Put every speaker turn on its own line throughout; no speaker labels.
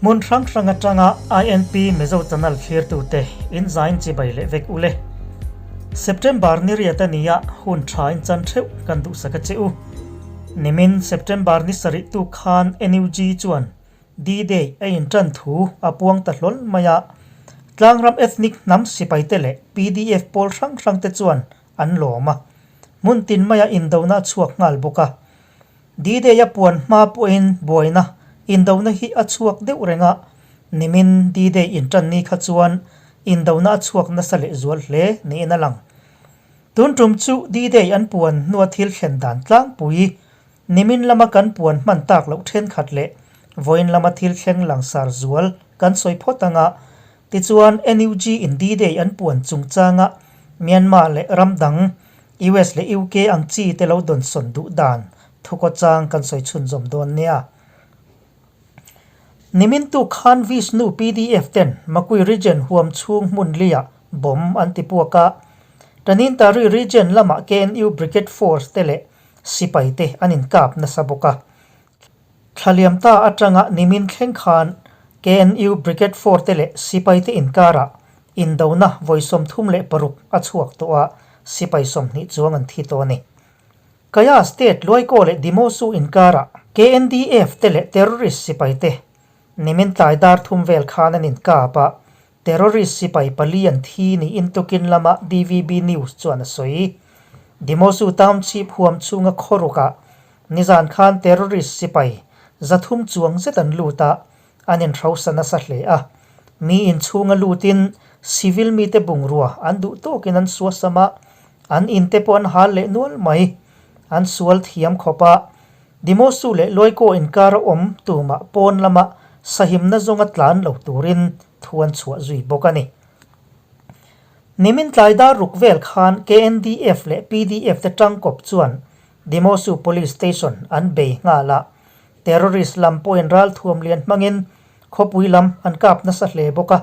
Hmun hrang hrang atanga INP Mizo Channel thlirtute in zain chibai leh vek ule. September ni riat a nia hun tha in chan theuh kan duhsak a che u. Nimin September ni sarih tuk khan NUG chuan D-Day a inṭan thu a puang ta hlawl mai a, tlangram ethnic hnam sipaite leh pdf pawl hrang hrangte chuan an lawm a, hmun tin maia indona a chhuak nghal bawk a. D-Day a puan hma pawhin buaina indona hi a chhuak deuh reng a, nimin D-Day inṭan ni kha chuan indona a chhuak nasa lehzual hle niin a lang. Tun ṭum chu D-Day an puan hnua thil thlen dan tlangpui Nimin lama kan puan hman tak loh thenkhat leh vawiin lama thil thleng langsar zual kan sawi phawt anga, tichuan NUG in D-Day an puan chungchanga Myanmar leh ram dang, US leh UK ang chi te lo dawnsawn duh dan thukaw chang kan sawi chhunzawm dawn nia. Nimin tuk khan Vishnu pdf ten Makui Region huam chhung hmun liah bomb an ti puak a, Tanintari Region lamah KNU Brigade Force te leh Sipai te an inkap nasa bawk a. Thlaliam ta atanga nimin thleng khan KNU Brigade 4 te leh sipai te inkarah indona vawi 36 a chhuak tawh a, sipai 20 chuang an thi tawh a ni. Kaya State Luaikaw leh Dimosu inkarah KNDF te leh terrorist sipai te nimin tlai dar thum vel khan an inkap a, Terrorist sipai pali an thi niin tukin lama DVB News chuan a sawi. Dimosu Township huam chhunga khawrukah nizan khan terrorist sipai 300 chuang zet an lut a, an inhrosa nasa hle a. Mi inchhunga lutin civil mite bungrua an duh tawkin an suasam a, an inte pawh an hal leh nual mai. An sual thiam khawp a, Dimosu leh Luaikaw inkar a awm tumah pawn lama sahimna zawnga tlan lo turin thu an chhuah zui bawk a ni. Nimin tlai dar ruk vel khan KNDF leh pdf te tangkawp chuan Dimosu Police Station an bei nghal a, terrorist lam pawhin ralthuam lian hmangin khawpui lam an kap nasa hle bawk a.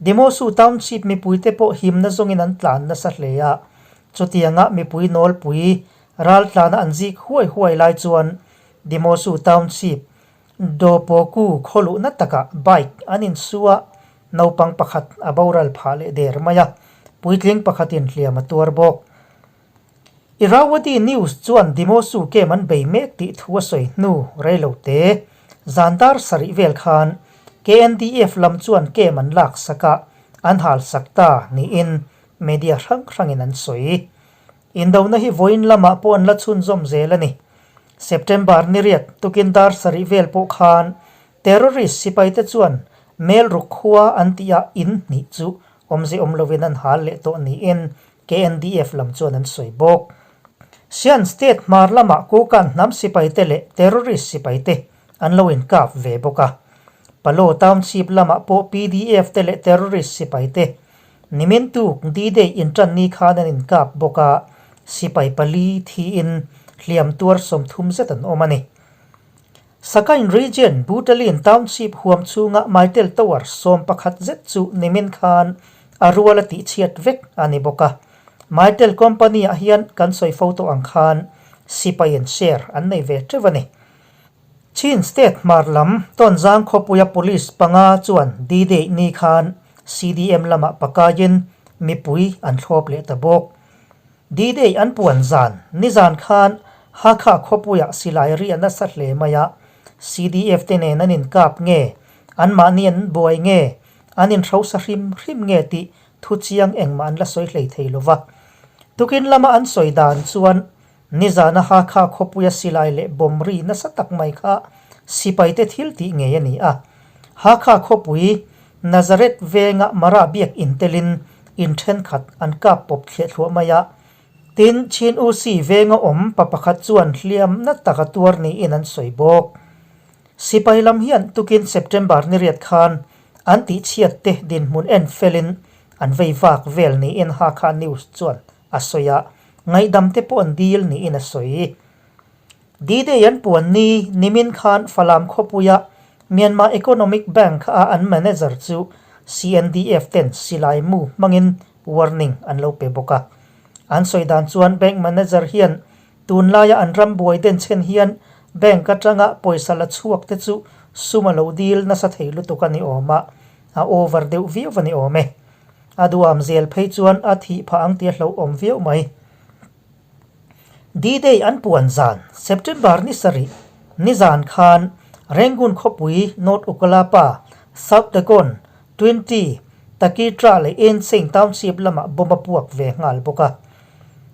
Dimosu Township mipuite pawh himna zawngin an tlan nasa hle a, chutianga mipui nawlpui Raltlana an zik huai huai lai chuan Dimosu Township, Dopoku khaw luhna takah bike an insu a, naupang pakhat a boral phah leh der mai a, puitling pakhatin hliam a tuar bawk. Irrawaddy News chuan Dimosu kem an bei mek tih thu a sawi hnu reilo te, zan dar sarih vel khan KNDF lam chuan kem an lak sak a, an hal sak ta niin media hrang hrangin an sawi. Indona hi vawiin lamah pawh an la chhunzawm zel a ni. September ni riat tukin dar sarih vel pawh khan terrorist sipaite chuan Melruk khua an tihah in hnih chu awmze awm lovin an hal leh tawh niin KNDF lam chuan an sawi bawk. Shan State hmar lamah Kukan hnam sipaite leh terrorist sipaite an lo inkap ve bawk a. Palo Township lamah pawh pdf te leh terrorist sipaite Nimin tuk D-Day inṭan ni khan an inkap bawk a, sipai pali thiin hliam tuar 30 zet an awm a ni. Sakain Region, Butalin Township huam chhunga Mytel Tower 11 zet chu nimin khan a rual a tihchhiat vek a ni bawk a. Mytel Company ah hian kan sawi fo tawh ang khan sipaiin share an nei ve teuh a ni. Chin State hmar lam Tonzang khawpuia police panga chuan D-Day ni khan CDM lamah pakaiin mipui an thlawp leh ta bawk. D-Day an puan zan nizan khan Hakha khawpuiah silai ri a nasa hle mai a, CDF te nen an inkap nge, anmahni an buai nge, an inhrosa hrim hrim nge tih thu chiang engmah an la sawi hlei thei lo va. Tukin lama an sawi dan chuan Nizana Hakha khawpuia silai leh bomb ri nasa tak mai kha sipaite thil tih ngei a ni a. Hakha khawpui Nazareth venga Mara biak intelin in thenkhat an kap pawp thliah thluah mai a. Tin, Chin Usi venga awm pa pakhat chuan hliam na taka tuar niin an sawi bawk. Sipai lam hian tukin September ni riat khan an tihchhiat te dinhmun en felin an vei vak vel niin Hakha News chuan a sawi a, ngaihdam te pawh an dil niin a sawi. D-Day an puan ni nimin khan Falam khawpuia Myanmar Economic Bank a an manager chu CNDF ten silai mu hmangin warning an lo pe bawk a. An sawi dan chuan bank manager hian tunlaia an ram buai den chhen hian bank atanga pawisa la chhuak te chu sum a lo dil nasa thei lutuk a ni awm a, a over deuh viau a ni awm e. A duam zel phei chuan a thih phah ang tih a hlauhawm viau mai. D-Day an puan zan, September ni sarih, nizan khan Rangoon khawpui North Okkalapa, South Dagon, Twinty, Takitra leh Insein Township lamah bomb a puak ve nghal bawk a.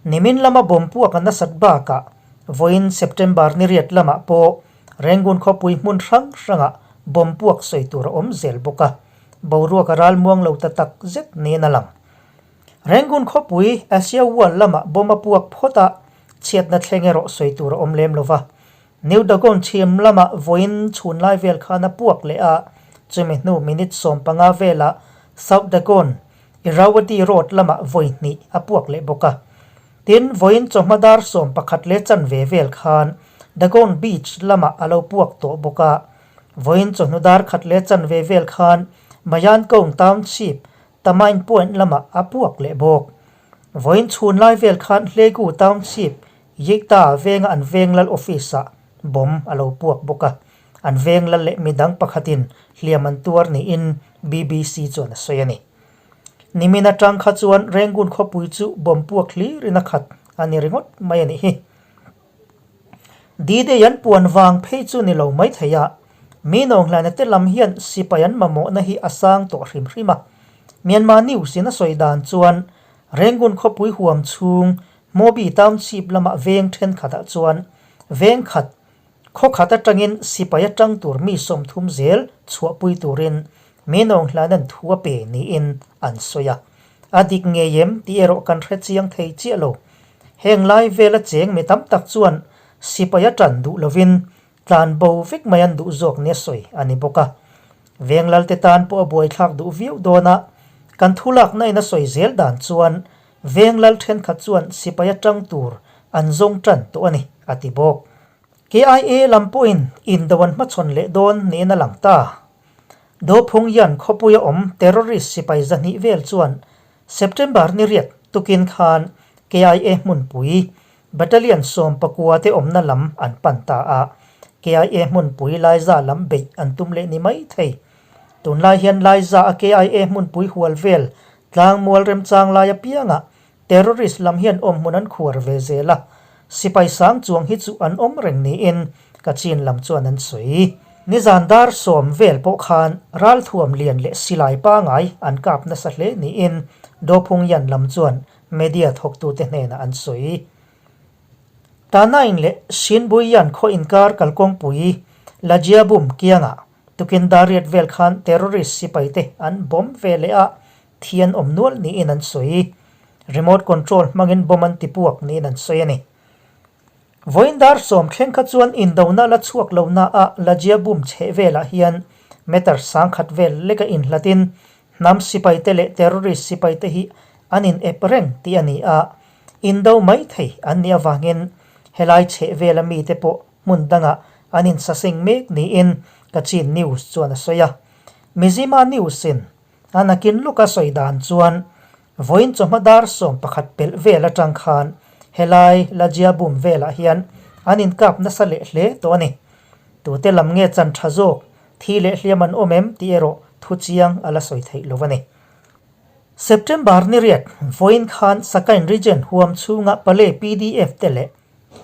Nimin lama bomb puak a nasat bakah vawiin September ni riat lamah pawh Rangoon khawpui hmun hrang hrangah bomb puak sawi tur a awm zel bawk a, boruak a ral muang lo ta tak zet niin a lang. Rangoon khawpui Asia World lamah bomb a puak phawt a, chhiatna thleng erawh sawi tur a awm lem lo va. New Dagon chhim lamah vawiin chhun lai vel khan a puak leh a, chumi hnu minute 15 velah South Dagon, Irrawaddy Road lamah vawi hnih a puak leh bawk a. Tin, vawiin chawhma dar 11 leh chanve vel khan Dagon Beach lamah a lo puak tawh bawk a. Vawiin chawhnu dar khat leh chanve vel khan Mayankong Township, Tamain Point lamah a puak leh bawk. Vawiin chhun lai vel khan Hlegu Township, Yikta venga an veng lal office-ah bomb a lo puak bawk a. An veng lal leh midang pakhatin hliam an tuar niin BBC chuan a sawi a ni. Nimin atang kha chuan Rangoon khawpui chu bomb puak hlirin a khat a ni ringawt mai a nih hi. D-Day an puan vang phei chu ni lo mai thei a, mi nawnghlaina te lam hian sipai an mamawhna hi a sang tawh hrim hrim a. Myanmar News in a sawi dan chuan Rangoon khawpui huam chhung Hmawbi Township lama veng thenkhatah chuan veng khat khaw khat atangin sipai atang tur mi 30 zel chhuahpui turin mi nawnghlaina'n thu a pe niin an sawi a. A dik ngei em tih erawh kan hre chiang thei chiah lo. Heng lai vela cheng mi tam tak chuan sipai a tan duh lovin tlan bo vek mai an duh zawk nia sawi a ni bawk a. Veng lalte tan pawh a buaithlak duh viau dawn a, kan thu lakna in a sawi zel dan chuan veng lal thenkhat chuan sipai a tang tur an zawng tan tawh a ni, a ti bawk. KIA lam pawhin indo an hmachhawn leh dawn niin a lang ta. Dophungyan khawpuia awm terrorist sipai 200 vel chuan September ni riat tukin khan KIA hmunpui Battalion 19 te awmna lam an pan ta a, KIA hmunpui Laiza lam beih an tum leh ni mai thei. Tunlai hian Laiza a KIA hmunpui hual vel tlangmual remchang lai apiangah Terrorist lam hian awmhmun an khuar ve zel a, sipai sang chuang hi chu an awm reng niin Kachin lam chuan an sawi. Nizan dar 10 vel pawh khan ralthuam lian leh silai pangai an kap nasa hle niin Dophungyan lam chuan media thawktute hnenah an sawi. Tanain leh Shinbuiyan khaw inkar kalkawngpui Lajiabum kiangah tukin dar riat vel khan terrorist sipaite an bomb ve leh a, Thi an awm nual niin an sawi. Remote control hmangin bomb an ti puak niin an sawi a ni. Vawiin dar 10 thleng kha chuan indona la chhuak lo na a Lajia bum chheh velah hian meter 1000 vel leka inhlatin hnam sipaite leh terrorist sipaite hi an in ep reng tih a ni a, indo mai thei an nih avangin helai chheh vela mite pawh hmun dangah an insaseng mek niin Kachin News chuan a sawi a. Mizzima News-in A nakin lawka sawi dan chuan vawiin chawhma dar 11 pelh vel atang khan helai Lajia bum velah hian an inkap nasa leh hle tawh a ni. Tute lam nge chan tha zawk, thi leh hliam an awm em tih erawh thu chiang a la sawi theih lo a ni. September ni riat vawiin khan Sakain Region huam chhunga Pale PDF te leh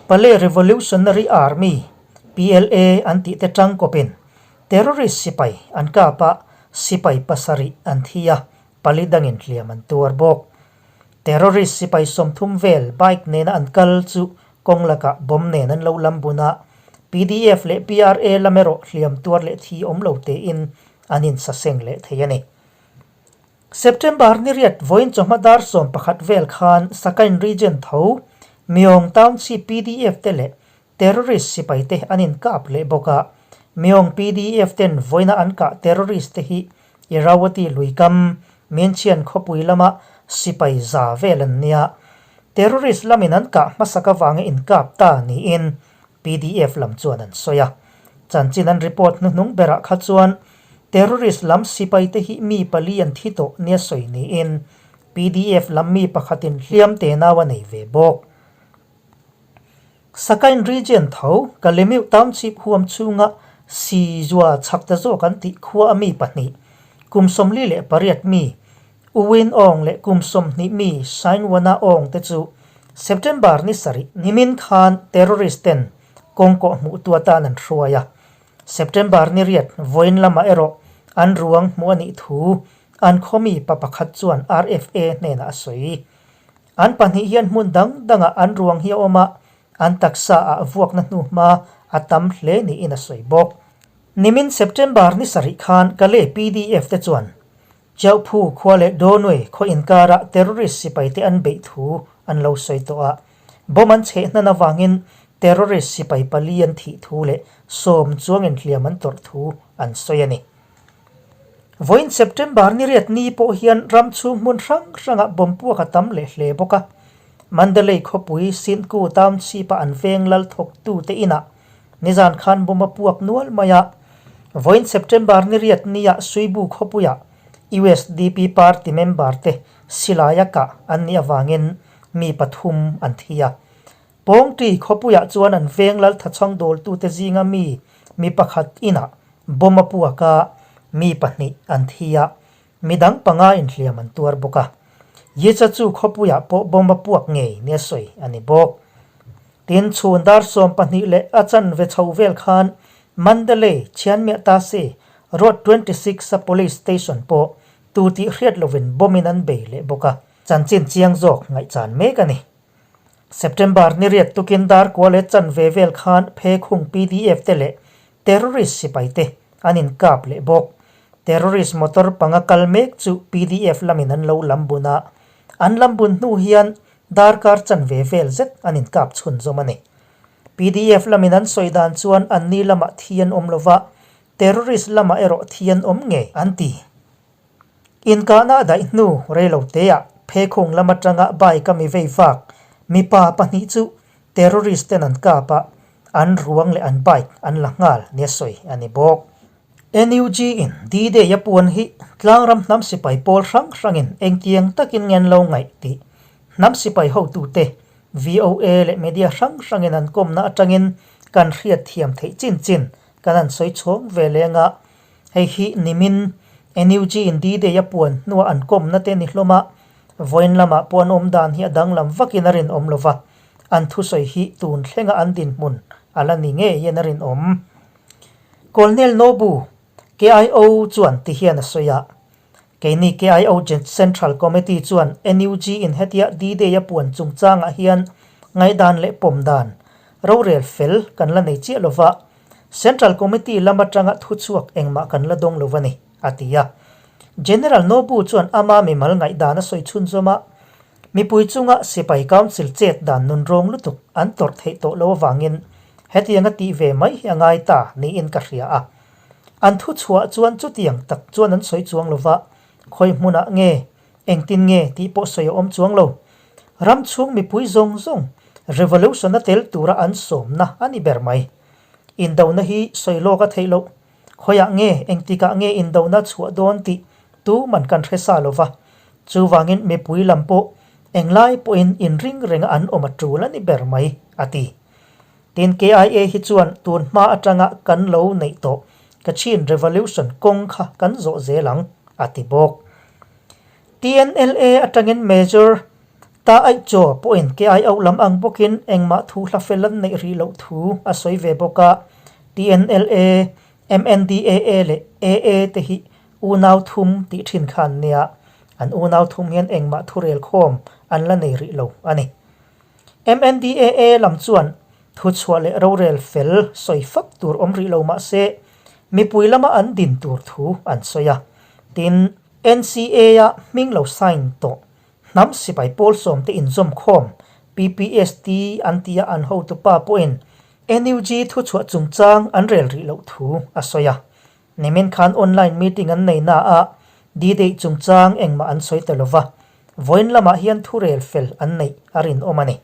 Pale Revolutionary Army, PLA, an tih te tangkawpin Terrorist sipai an kap a, sipai 7 an thi a, pali dangin hliam an tuar bawk. Terrorist sipai 30 vel bike nena an kal chu kawng lakah bomb nen an lo lam bun a, PDF leh PRA lam erawh hliam tuar leh thi awm lo tein an insaseng leh thei a ni. September ni riat vawiin chawhma dar 11 vel khan Sakain Region tho Myong Township PDF te leh Terrorist sipai te an inkap leh bawk a, Myong PDF ten vawiina an kah terrorist te hi Irrawaddy luikam, Myinchian khawpui lama sipai za vel an nia. Terrorist lamin an kah hmasak avanga inkap ta niin PDF lam chuan an sawi a. Chanchin an report hnuhnung berah kha chuan terrorist lam sipai te hi mi pali an thi tawh nia sawi niin PDF lam mi pakhatin hliam te nau a nei ve bawk. Sakain Region tho Kalemiu Township huam chhunga Sizua chhak ta zawk an tih khua a mi pahnih, kum 48 mi U Win Aung leh kum 20 mi Sain Wana Aung te chu September ni sarih nimin khan terrorist ten kawng kawh hmuh tu atan an hruai a. September ni riat vawiin lamah erawh an ruang hmuh a nih thu an khawmi pa pakhat chuan RFA hnenah a sawi. An pahnih hian hmun dang dangah an ruang hi a awm a, an taksa ah vuakna hnuhma a tam hle niin a sawi bawk. Nimin September ni sarih khan Kalay PDF te chuan Chiauhphu khua leh Dawnui khaw inkarah terrorist sipaite an beih thu an lo sawi tawh a, bomb an chheh hnan avangin terrorist sipai pali an thih thu leh sawm chuangin hliam an tawrh thu an sawi a ni. Vawiin September ni riat ni pawh hian ram chhung hmun hrang hrangah bomb puak a tam leh hle bawk a. Mandalay khawpui Sintku Township-a an veng lal thawktute inah nizan khan bomb a puak nual mai a. Vawiin September ni riat niah Suibu khawpuiah usdp party member te silaia kah an nih avangin mi pathum an thi a. Pawngti khawpuiah chuan an veng lal thachhang dawltute zinga mi mi pakhat inah bomb a puak a, mi pahnih an thi a, midang panga inhliam an tuar bawk a. Yicha chu khawpuiah pawh bomb a puak ngei nia sawi a ni bawk. Tin, chhun dar 12 leh a chanve chho vel khan Mandalay, Chianmiatasi, Road 26 a Police Station pawh tu tih hriat lovin bomb in an bei leh bawk a, chanchin chiang zawk ngaihchan mek a ni. September ni riat tukin dar kua leh chanve vel khan Phekhung PDF te leh terrorist sipai te an inkap leh bawk. Terrorist motor panga kal mek chu PDF lamin an lo lam bun a, an lam bun hnu hian darkar chanve vel zet an inkap chhunzawm a ni. PDF lamin an sawi dan chuan anni lamah thi an awm lova, terrorist lamah erawh thi an awm ngei an ti. Inkahna a daih hnu rei lo teah Phekhung lam atanga bike a mi vei vak mipa pahnih chu terrorist ten an kap a, an ruang leh an bike an la nghal nia sawi a ni bawk. NUG in D-Day a puan hi tlangram hnam sipai pawl hrang hrangin engtiang takin nge an lo ngaih tih hnam sipai hotute VOA leh media hrang hrangin an kawmna atangin kan hriat thiam theih chin chin kan han sawi chhawng ve leng a. Hei hi nimin NUG in D-Day a puan hnuah an kawmna te ni hlawm a, vawiin lamah pawh an awm dan hi a danglam vakin a rinawm lo va, an thusawi hi tun thlenga an dinhmun a la ni ngeiin a rinawm. Colonel Nobu, KIO chuan ti hian a sawi a, Keini KIO Central Committee chuan NUG in hetia D-Day a puan chungchangah hian ngaihdan leh pawm dan rorel fel kan la nei chiah lo va, Central Committee lam atanga thuchhuak engmah kan la dawng lo a ni, a ti a. General Nobu chuan ama mimal ngaihdan a sawi chhunzawm a, mipui chunga sipai council chet dan nunrawng lutuk an tawrh theih tawh lo avangin hetianga tih ve mai hi a ngai ta niin ka hria a. An thuchhuah chuan chutiang tak chuan an sawi chuang lo va, khawi hmunah nge, engtin nge tih pawh sawi a awm chuang lo. Ram chhung mipui zawng zawng revolution a tel tura an sawmna a ni ber mai. Indona hi sawi lawk a theih loh. Khawiah nge, engtikah nge indona chhuah dawn tih tuman kan hre sa lo va. Chuvangin mipui lam pawh englai pawhin inring renga an awm a tul a ni ber mai, a ti. Tin, KIA hi chuan tun hma atanga kan lo neih tawh Kachin Revolution kawng kha kan zawh zel ang, a ti bawk. TNLA atangin Major Ta Aih Chaw pawhin KIO lam ang bawkin engmah thu hla fel an neih rih loh thu a sawi ve bawk a. TNLA, MNDAA leh AA te hi unau thum tih thin kha an nia. An unau thum hian engmah thurel khawm an la nei rih lo a ni. MNDAA lam chuan thuchhuah leh rorel fel sawi fak tur awm rih lo mah se, mipui lama an din tur thu an sawi a. Tin, NCA-a hming lo sign tawh hnam sipai pawl sawmte inzawm khawm PPST an tia an hotupa pawhin NUG thuchhuah chungchang an rel rih loh thu a sawi a. Nimin khan online meeting an nei na a, D-Day chungchang engmah an sawi ta lova, vawiin lamah hian thurel fel an neih a rinawm a ni.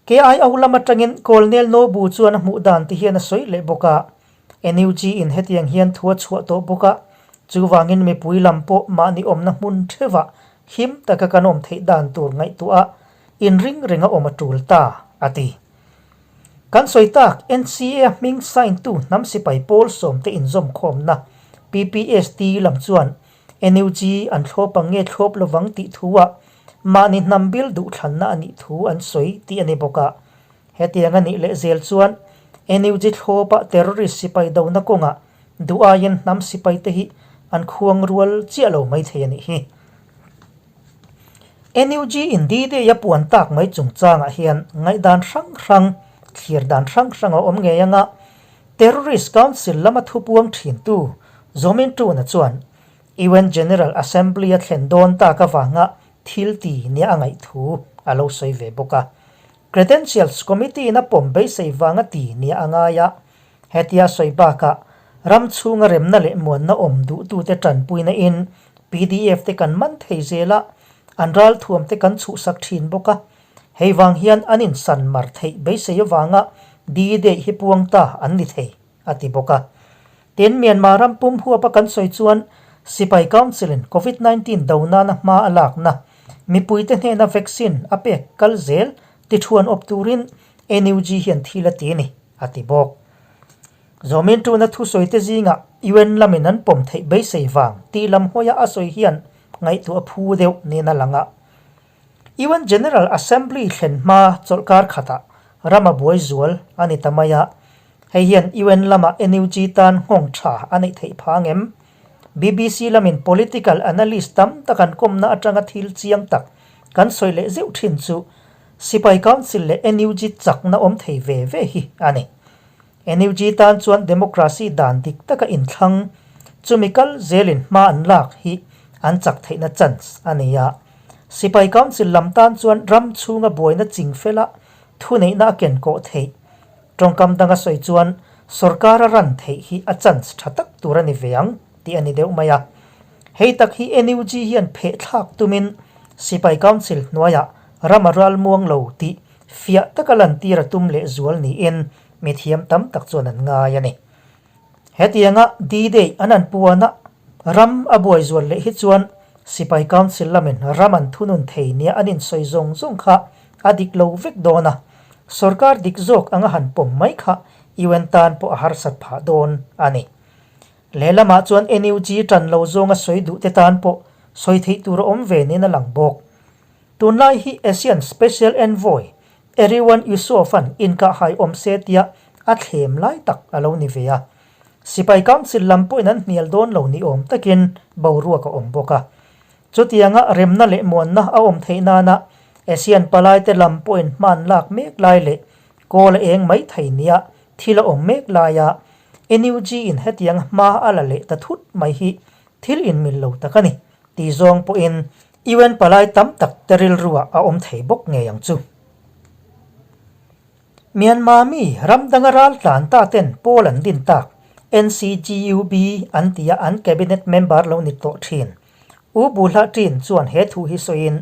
KIO lam atangin Colonel Nobu chuan a hmuh dan ti hian a sawi leh bawk a, NUG in hetiang hian thu a chhuah tawh bawk a, chuvangin mipui lam pawh mahni awmna hmun theuhah him taka kan awm theih dan tur ngaihtuah a, inring renga awm a tul ta, a ti. Kan sawi tak NCA hming sign tu hnam sipai pawl sawmte inzawmkhawmna PPST lam chuan NUG an thlawp ang nge thlawp lovang tih thu ah mahni hnam bil duhthlanna a nih thu an sawi tih a ni bawk a. Hetiang a nih leh zel chuan NUG thlawpa terrorist sipai dona kawngah duh aiin hnam sipai te hi an khuang rual chiah lo mai thei a nih hi. NUG in D-Day a puan tak mai chungchangah hian ngaihdan hrang hrang, thlir dan hrang hrang a awm ngei anga Terrorist Council lama thupuang thintu Zomin Tuna chuan UN General Assembly a thlen dawn tak avanga thil ti nia a ngaih thu a lo sawi ve bawk a. Credentials Committee in a pawm beisei vanga ti nia a ngai a, hetia sawi bakah ram chhunga remna leh muanna awm duhtute tanpuina in pdf te kan man thei zel a, an ralthuam te kan chhuhsak thin bawk a, hei vang hian an insan mar theih beisei avanga D-Day hi puang ta an ni thei, a ti bawk a. Tin, Myanmar ram pum huapa kan sawi chuan Sipai Council in Covid 19 do nana hma a lakna mipuite hnena vaccine a pek kal zel ti thuan awp turin NUG hian thil a ti a ni, a ti bawk. Zawmin tuna thusawite zingah UN lamin an pawm theih beisei vang tih lam hawia a sawi hian ngaihtuah phu deuh niin a lang a. UN General Assembly thlen hma chawlhkar khatah ram a buai zual a ni ta mai a, hei hian UN lama NUG tan nghawng tha a neih theih phah ang em? BBC lamin political analyst tam tak an kawmna atanga thil chiang tak kan sawi leh zeuh thin chu Sipai Council leh NUG chakna awm thei ve ve hi a ni. NUG tan chuan democracy dan dik taka inthlang chumi kal zelin hma an lak hi an chak theihna chance a ni a. Sipai Council lam tan chuan ram chhunga buaina ching fela thuneihna a ken kawh theih. Tawngkam danga sawi chuan sorkar a ran theih hi a chance tha tak tur a ni ve ang tih a ni deuh mai a. Hei tak hi NUG hian pheh thlak tumin Sipai Council hnuaiah ram a ral muang lo tih fiah taka lantir a tum leh zual niin mithiam tam tak chuan an ngai a ni. Hetianga D-Day an an puana ram a buai zual leh hi chuan Sipai Council lamin ram an thunun thei nia an insawi zawng zawng kha a dik lo vek dawn a, sorkar dik zawk anga han pawm mai kha UN tan pawh a harsat phah dawn a ni. Lehlamah chuan NUG tan lo zawnga sawi duh te tan pawh sawi theih tur a awm ve niin a lang bawk. Tunlai hi ASEAN Special Envoy Erywan Yusof-a'n inkahhai awm se tia a thlem lai tak a lo ni ve a. Sipai Council lam pawhin an hnial dawn lo ni awm takin boruak a awm bawk a. Chutianga remna leh muanna a awm theih nana ASEAN palaite lam pawhin hman lak mek lai leh kawl a eng mai thei nia thil a awm mek laia NUG in hetiang hma a la leh ta thut mai hi thil inmil lo tak a ni tih zawng pawhin UN palai tam tak te rilruah a awm thei bawk ngei ang chu. Myanmar mi ram danga ral tlan ta ten pawl an din tak NCGUB an tia an cabinet member lo ni tawh thin. U Buhla Tin chuan he thu hi sawiin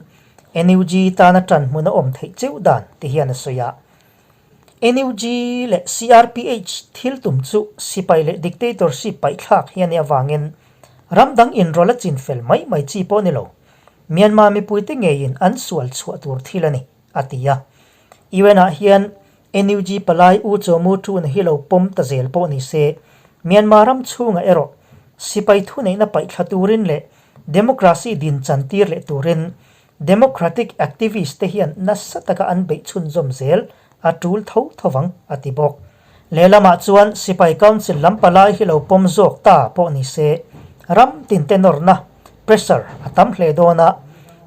NUG tana tan hmun a awm theih cheu dan ti hian a sawi a. NUG leh CRPH thil tum chu sipai leh dictatorship paihthlak hi a nih avangin ram dang inrawlh a chin fel mai mai chi pawh ni lo. Myanmar mipuite ngeiin an sual chhuah tur thil a ni, a ti a. UN-ah hian NUG palai U Chaw Mu Tun hi lo pawm ta zel pawh ni se, Myanmar ram chhungah erawh sipai thuneihna paihthla turin leh democracy din chantir leh turin Democratic activist te hian nasa taka an beih chhunzawm zel a tul tho tho vang, a ti bawk. Lehlamah chuan Sipai Council lam palai hi lo pawm zawk ta pawh ni se, ram tinte nawrna, pressure, a tam hle dawn a,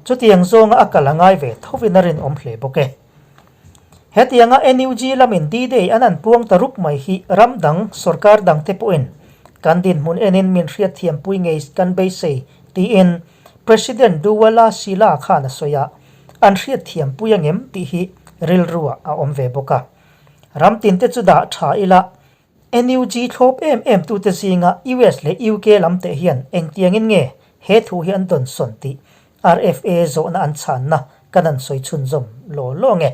chutiang zawnga a kal a ngai ve thovin a rinawm hle bawk e. Hetianga NUG lamin D-Day an an puang ta rup mai hi ram dang, sorkar dangte pawhin kan dinhmun enin min hriatthiampui ngei kan beisei tiin President Duwala Sila khan a sawi a, an hriatthiampui angem tih hi rilruah a awm ve bawk a. Ram tinte chu dah tha ila, NUG thlawp em em tute zinga US leh UK lam teh hian engtiangin nge he thu hi an dawnsawn tih RFA zawhna an chhanna kan han sawi chhunzawm law law nge.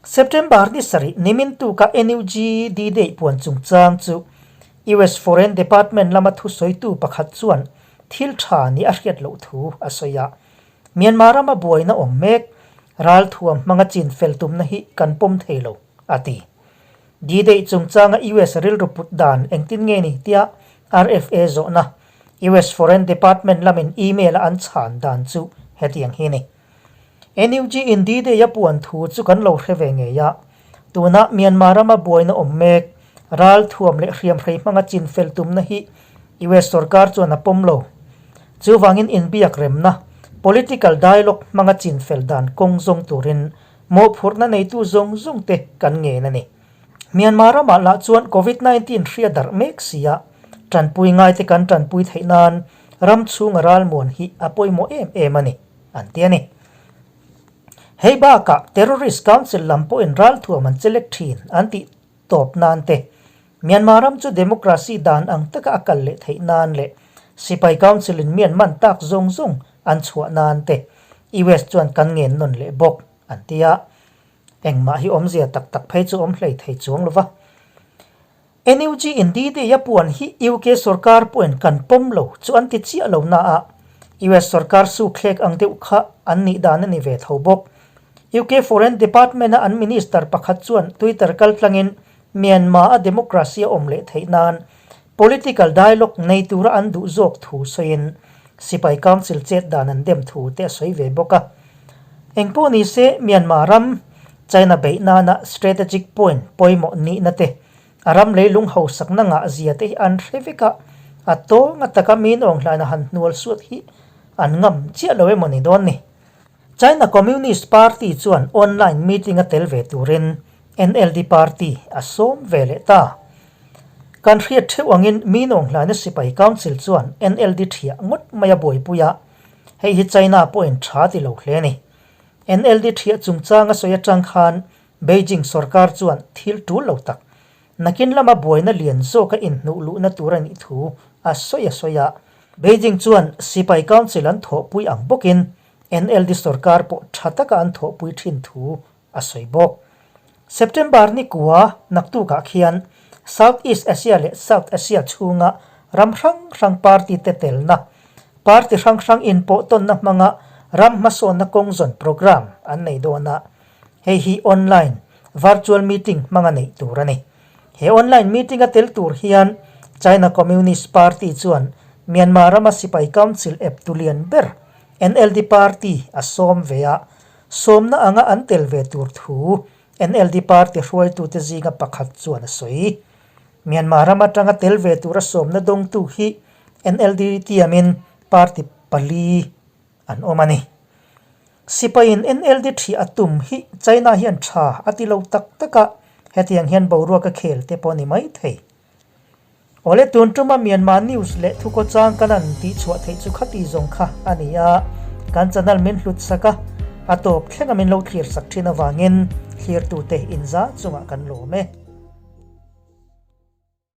September ni sarih nimin tuka NUG D-Day puan chungchang chu US Foreign Department lama thusawitu pakhat chuan thil tha ni a hriat loh thu a sawi a. Myanmar rama buaina awm mek, ralthuam hmanga chin fel tumna hi kan pawm thei lo, a ti. D-Day chungchanga US rilru put dan engtin nge ni tia RFA zawhna US Foreign Department lamin email a an chhan dan chu hetiang hi a ni. NUG in D-Day a puan thu chu kan lo hre ve ngei a, tuna Myanmar rama buaina awm mek, ral thuam leh hriamhrei hmanga chin fel tumna hi US sorkar chuan a pawm lo. Chuvangin inbiak remna, political dialogue, hmanga chin fel dan kawng zawng turin mawhphurhna neitu zawng zawng te kan ngen a ni. Myanmar ramah lah chuan Covid 19 hria darh mek si a, tanpui ngaite kan tanpui theih nan ram chhunga ralmuan hi a pawimawh em em a ni, an ti a ni. Hei bakah Terrorist Council lam pawhin ralthuam an chelek thin an tih tawp nan te, Myanmar ram chu democracy dan ang taka a kal leh theih nan leh Sipai Council in mi an man tak zawng zawng an chhuah nan te US chuan kan ngen nawn leh bawk, an ti a. Engmah hi awmzia tak tak phei chu awm hlei thei chuang lo va. NUG in D-Day a puan hi UK sorkar pawhin kan pawm lo chu an ti chiah lo na a, US sorkar suthlek ang deuh kha an nih dan a ni ve tho bawk. UK Foreign Department a an minister pakhat chuan Twitter kaltlangin Myanmar a democracy a awm leh theih nan political dialogue nei tura an duh zawk thu sawiin sipai council chet dan an dem thu te a sawi ve bawk a. Engpawh ni se Myanmar ram China beih nana strategic point pawimawh nihna te a ram leilung hausakna ngah zia te hi an hre vek a, a tawnga taka min awnghlaina han hnual suat hi an ngam chiah lo emaw ni dawn ni. China Communist Party chuan online meeting a tel ve turin NLD Party a sawm ve leh ta. Kan hriat theuh angin Min Aung Hlaina Sipai Council chuan NLD thiah ngawt mai a buaipui a, hei hi China pawhin tha ti lo hle a ni. NLD thiah chungchang a sawi atang khan Beijing sorkar chuan thil tul lo tak, nakin lama buaina lian zawka inhnuh luhna tur a nih thu a sawi a sawi a. Beijing chuan Sipai Council an thawhpui ang bawkin NLD sorkar pawh tha taka an thawhpui thin thu a sawi bawk. September ni kua naktukah khian South East Asia leh South Asia chhunga ram hrang hrang party te telna, party hrang hrang inpawh tawnna hmanga ram hmasawnna kawng zawn programme an nei dawn a. Hei hi online, virtual meeting hmanga neih tur a ni. He online meeting a tel tur hian China Communist Party chuan Myanmar rama sipai council eptu lian ber NLD party a sawm ve a, Sawmna anga an tel ve tur thu NLD party hruaitute zinga pakhat chuan a sawi. Myanmar ram atanga tel ve tura sawmna dawngtu hi NLD tiamin party pali an awm a ni. Sipaiin NLD thi a tum hi China hian tha a ti lo tak tak a, hetiang hian boruak a khel te pawh a ni maithei. Awle tun tuma Myanmar news leh thukaw chang kan an tih chhuah theih chu khati zawng kha a ni a, kan channel min hlut sak a, a tawp thlenga min lo thlir sak thin avangin thlirtute inza chungah kan lawm e.